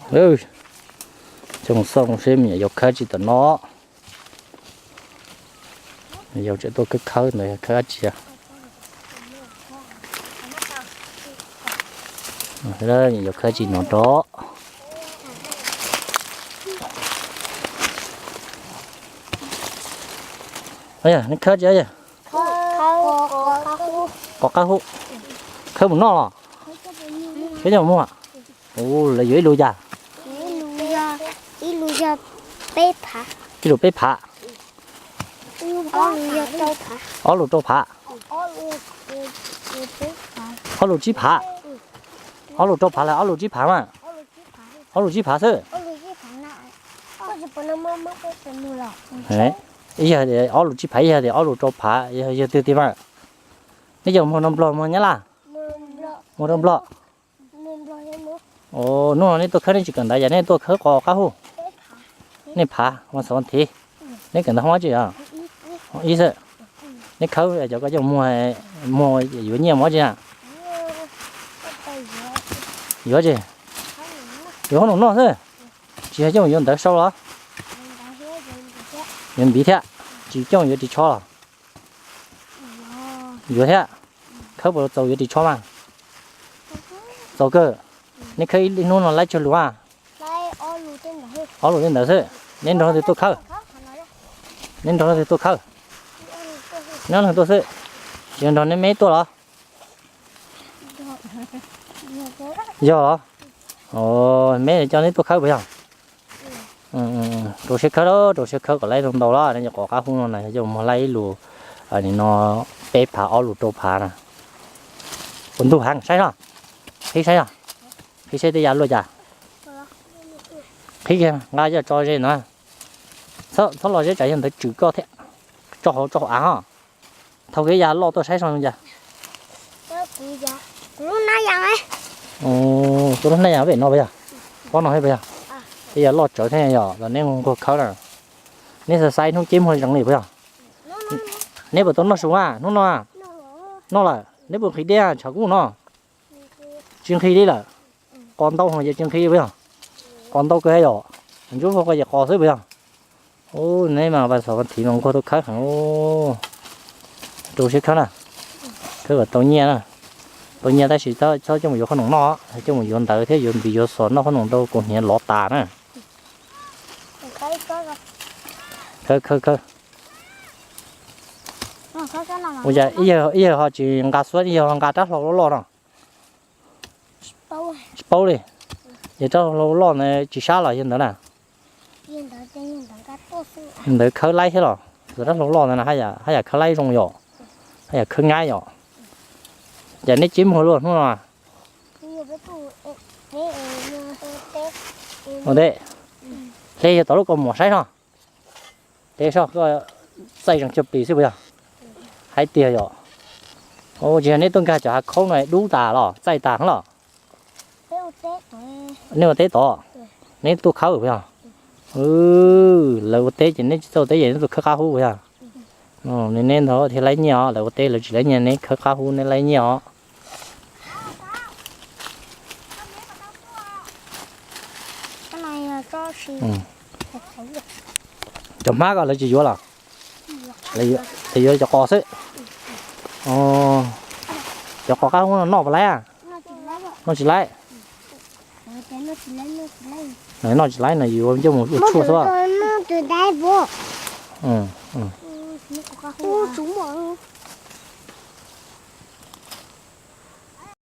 Coj mus xauj seb me nyuam yaus khawb tsi tom no. Yaus tseem tuaj khawb khawb ntawd khawb dab tsi. Yaus khawb tsi no rov. Yog neb khawb tsi yog? Qos qab hub. Khawb mus noj los? Khawb coj muag. Ua, lawv yuav ib lus cas? Ib lus peb phav. Ob lus rau phav. Ob lus tsib phav. Ob lus rau phav los ob lus tsib phav mas? Ob lus tsib phav xwb. Ib yog tias ob lus tsib phav, ib yog tias ob lus rau phav, yog twg tiag mas? Neb cov muag rau Nplog, muag Nyab Laj? Muag rau Nplog. Hnub no neb tuaj khawb neb tsis kawm ntawv, yog neb tuaj khawb qos qab hub? Nej phav, mas xav thiv. Neb kawm ntawv hoob tsi os? Ib xwb. Neb khawb cov ko coj muag, muag yuav nyiaj mov tsi na? Yuav tsi? Yuav qhob noom noj xwb. Tsis yog coj mus yuav ntawv sau los? Yuav npiv thiab. Tsis coj mus yuav ris tsho los? Yuav thiab. Khawb puas txaus yuav ris tsho mas? Txaus kawg. Neb khawb ib hnub no laib tsawg lus a? Ob lus tej ntawd xwb. Neb nrog leej twg tuaj khawb? Neb nrog leej twg tuaj khawb? Neb leej twg tuaj xwb. Tsis yog nrog neb me tuaj los? Yog los? Me coj neb tuaj khawb puas yog? Rau siab khawb lauj, rau siab khawb kom laib zoo ntau los, neb cov qos qab hub no na, yog coj mus laib ib lus, nim no peb phav ob lus rau phav na. Ua ntug heev, saib soj, qhib saib soj, qhib saib tej ya luaj cas. Qhib kiag nqa coj tso ze no. Txhob los zeb tsam yog ntawd tswm koj thiab. Tso hauv, tso hauv av ho. Thau kiag ya loj tuaj saib soj zoo cas. Tus lub hnab yas pem no puas yog? Pob no thiab puas yog? Tej ya loj tsawv thiab yom, los neb nquag khawb na. Neb xav xaiv hnub ceb muag zees li puas yog? Neb puas tau noj su a hnub no? Noj lawm, neb puas nqhis dej tshav kub no? Tsis nqhis li lawm. Qos ntau heev ces tsis nqhis puas yog? Qos ntau kawg yom. Ntsuab vog ko ces qos xwb puas yog? Ub, neb mas pas xov thiv mas nquag tau khawb heev. Rau siab khawb na. Khawb kom tau nyiaj na. Tau nyiaj tab sis txhob coj mus yuav qhob noom noj, coj mus yuav ntawv thiab yuav npiv yuav xos noj, qhob noom ntau kuv hniav lov tas na. Khawb khawb khawb. Ua cas ib yawg ho tsis nqa xuab, ib yawg ho nqa rab hlau loj loj no? Tsis paub li. Yog rab hlau loj ntawd tsis sab los yog ntawd na? Ntawd khawb laib thiab los? Rab hlau loj ntawd na haj yam khawb laib zoo yom, haj yam khawb nyab yom. Cas neb ceb muag luaj hnub no? Ua ntej, hle yog tom lub kaus mom saib soj. Teb soj koj txaij zeeg cuag plis xwb puas yog? Hais tiag yom. Tsis yog neb tuaj nkag cov hav khaub no dub tas los txaij tas los? Neb ua teb tod, neb tuaj khawb puas yog? Lawv ua teb ces neb tsis txawj ua teb ces neb tuaj khawb qab hub puas yog? Neb ntawd thiaj laib nyiaj os, lawv ua teb lawv tsis laib nyiaj, neb khawb qab hub neb laib nyiaj os. Cov hmab ko lawv tsis yuav los? Lawv yuav cov qos xwb. Cov qos qab hub no noj puas laib? Noj tsis laib. Noj tsis laib no yuav coj mus ua tshuaj xwb.